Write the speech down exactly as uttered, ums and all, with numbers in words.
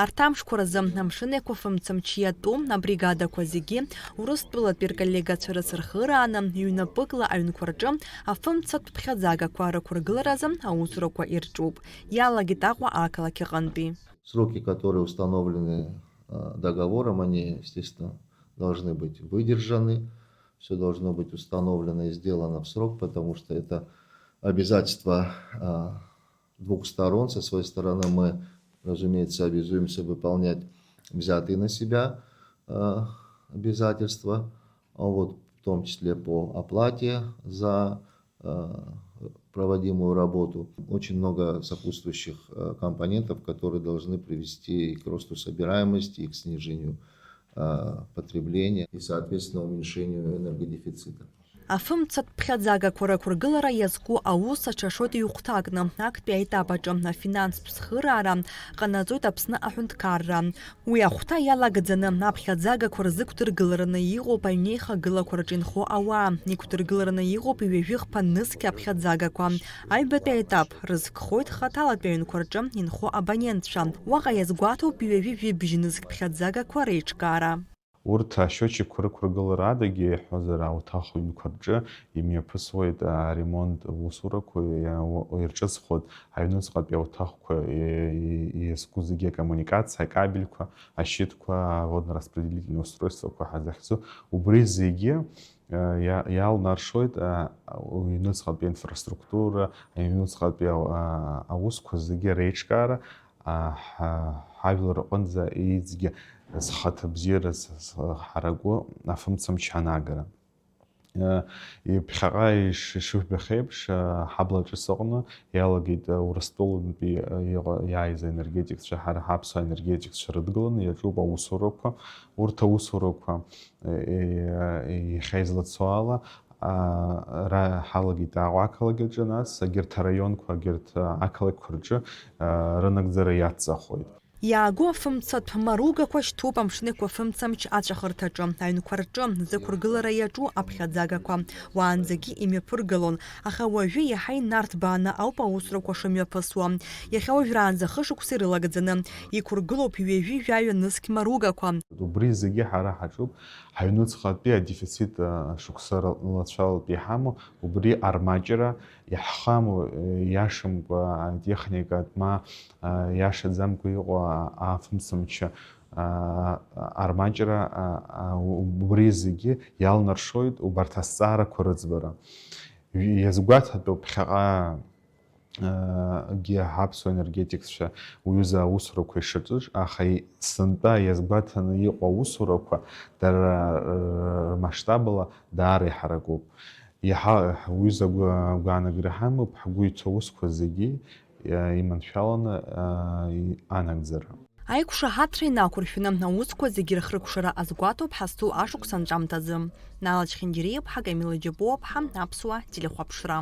Арҭ амшқәа рзы амшын еиқәа фымцамч иатәу абригадақәа зегьы Урыстәылатәи рколлегацәа рыцырхырааны, ҩнапыкла аҩнқәа рҿы афымцатә ԥхьаӡагақәа рықәыргыларазы аусурақәа ирҿуп, иалагеит Аҟәа ақалақь аҟынтәи. Сроки, которые установлены, э, договором, они, естественно, должны быть выдержаны. Всё должно быть установлено и сделано в срок, потому что это обязательство, э, двух сторон. Со своей стороны мы, разумеется, обязуемся выполнять взятые на себя, э, обязательства, а вот в том числе по оплате за, э, проводимую работу. Очень много сопутствующих, э, компонентов, которые должны привести и к росту собираемости, и к снижению, э, потребления, и, соответственно, уменьшению энергодефицита. Афымцатә ԥхьаӡагақәа рықәыргылара иазку аус аҽашоит ҩ-хәҭакны, актәи аетап аҿы афинанстә цхыраара ҟанаҵоит Аԥсны аҳәынҭқарра. Уи ахәҭа иалагӡаны аԥхьаӡагақәа рзықәдыргылараны иҟоуп аҩнеихагылақәа рҿы инхо ауаа, иқәдыргылараны иҟоуп ҩажәи хԥа нызқь аԥхьаӡагақәа. Аҩбатәи аетап рызкхоит хаҭалатәи аҩнқәа рҿы инхо абонентцәа. Уаҟа иазгәаҭоуп ҩажәи жәибжь нызқь ԥхьаӡагақәа реиҿкаара. Урҭ ашьотчикқәа рықәыргылара адагьы, иаҳҳәозар, ауҭах ҩнқәа рҿы имҩаԥысуеит аремонт усурақәа, иа-, ирҿызхуеит аҩныҵҟатәи ауҭахқәа, и-, и-, иазку зегьы акоммуникациа, акабельқәа, ашьытқәа, водно-распределительные устройствақәа ҳәа захьӡу, убри зегьы, э, иа-, иалнаршоит, э, ҩныҵҟатәи инфраструктура, аҩныҵҟатәи ау-, а-, аусқәа зегьы реиҿкаара, а, ҳа-, ҳажәлар рҟынӡа еизгьы зхаҭабзиара з-, зҳараку афымцамч анагара. Э, иԥхьаҟа иш-, ишыжәбахьеиԥш, э, ҳабла ҿыц аҟны иалагеит, э, Урыстәылантәи, э, иҟа-, иааиз аенергетикцәа, ҳара ҳаԥсуа аенергетикцәа рыдгыланы иаҿуп аусурақәа. Урҭ аусурақәа, э, э, иахьа излацо ала, а, ра-, ҳалагеит Аҟәа ақалақь аҿы, нас егьырҭ араионқәа, егьырҭ, а, ақалақьқәа рҿы, а, рынагӡара иацҵахоит. Иааго афымцатә маругақәа шьҭоуп амшын еиқәа фымцамч аҵәахырҭаҿы, аҩнқәа рҿы зықәыргылара иаҿу аԥхьаӡагақәа. Уаанӡагьы имҩаԥыргалон, аха уажәы иаҳа инарҭбааны ауп аусурақәа шымҩаԥысуа. Иахьа уажәраанӡа хышықәса ирылагӡаны иқәыргылоуп ҩажәи жәаҩа нызқь маругақәа. Убри зегьы ҳара ҳаҿуп, ҳаҩнуҵҟатәи адефицит, а, шықәса ра-, лацәалатәи иҳамоу, убри армаҷра, иаҳхаму, э, иашамкәа атехника, ма, а, иашаӡамкәа иҟоу, а, афымцамч, а, армаҷра, а, а, убри зегьы иалнаршоит убарҭ азҵаарақәа рыӡбара. Иазгәаҭатәуп ԥхьаҟа, а, гьы ҳаԥсуа енергетикцәа уҩыза аусурақәа ишаҿыз, аха и-, сынтәа иазгәаҭаны иҟоу аусурақәа дара, р-, рмасштабала даара иҳаракуп. Иаҳа уҩыза агәы-, агәаанагара ҳамоуп, ҳгәы иҭоу аусқәа зегьы, а, иманшәаланы, а, и-, анагӡара. Аиқәшаҳаҭра инақәыршәаны аусқәа зегьы рхыркәшара азгәаҭоуп ҳазҭоу ашықәс анҵәамҭазы. Нала Чхиндириаԥҳа, Камила Џьапуаԥҳа, Аԥсуа телехәаԥшра.